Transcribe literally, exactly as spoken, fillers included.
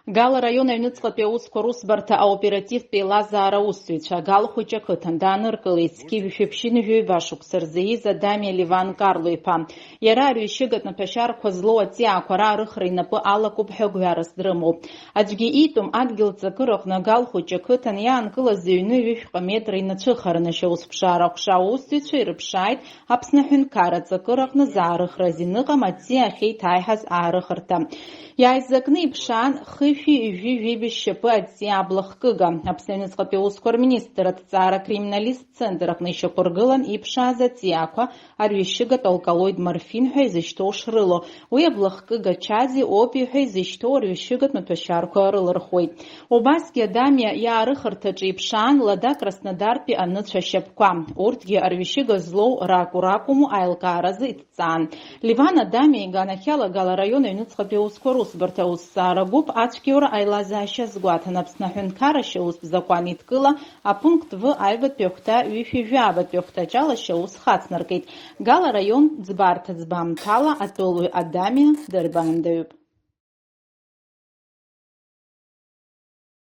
Гала араион аҩныҵҟатәи аусқәа русбарҭа аоперативтә еилазаара аусзуҩцәа Гал хәыҷы ақыҭан дааныркылеит зқьи жәшәи ԥшьынҩажәи ҩба шықәса рзы ииз Адамиа Леван Карло-иԥа. Иара арҩышьыгатә маҭәашьарқәа злоу аҵиаақәа раарыхра инапы алакуп ҳәа гәҩарас дрымоуп. Аӡәгьы иитәым адгьыл ҵакыраҟны Гал хәыҷы ақыҭан иаанкылаз ҩны ҩышәҟа метра инацәыхараны ашьаусԥшаара аҟәша аусзуҩцәа ирыԥшааит Аԥсны аҳәынҭқарра ҵакыраҟны заарыхраз иныҟам аҵиаа ахьеиҭааиҳаз аарыхырҭа. Иааизакны иԥшаан хышәи ҩажәи жәибжь шьапы аҵиаа аблахкыга. Аԥсны аҩныҵҟатәи аусқәа рминистр аҭҵаара акриминалисттә центр аҟны ишьақәыргылан иԥшааз аҵиаақәа арҩышьыгатә алкалоид морфин ҳәа изышьҭоу шрылоу, уи аблахкыга чази опи ҳәа изышьҭоу арҩышьыгатә маҭәашьарқәа рылырхуеит. Убасгьы Адамиа иаарыхырҭаҿы иԥшаан лада Краснодартәи аныцәа шьапқәа. Урҭгьы арҩышьыга злоу ракәу ракәыму аилкааразы иҭҵаан. Леван Адамиа иганахьала Гала араион аҩныҵҟатәи аусқәа русбарҭа аусҭҵаара гәыԥ ацәгьоура аилазаашьа азгәаҭан Аԥсны аҳәынҭқарра ашьаустә закәан еидкыла апункт В аҩбатәи ахәҭа ҩышәи жәабатәи ахәҭаҷ ала ашьаус хацнаркит. Гала араион ӡбарҭа ӡбамҭала атәылаҩ Адамиа дырбаандаҩуп.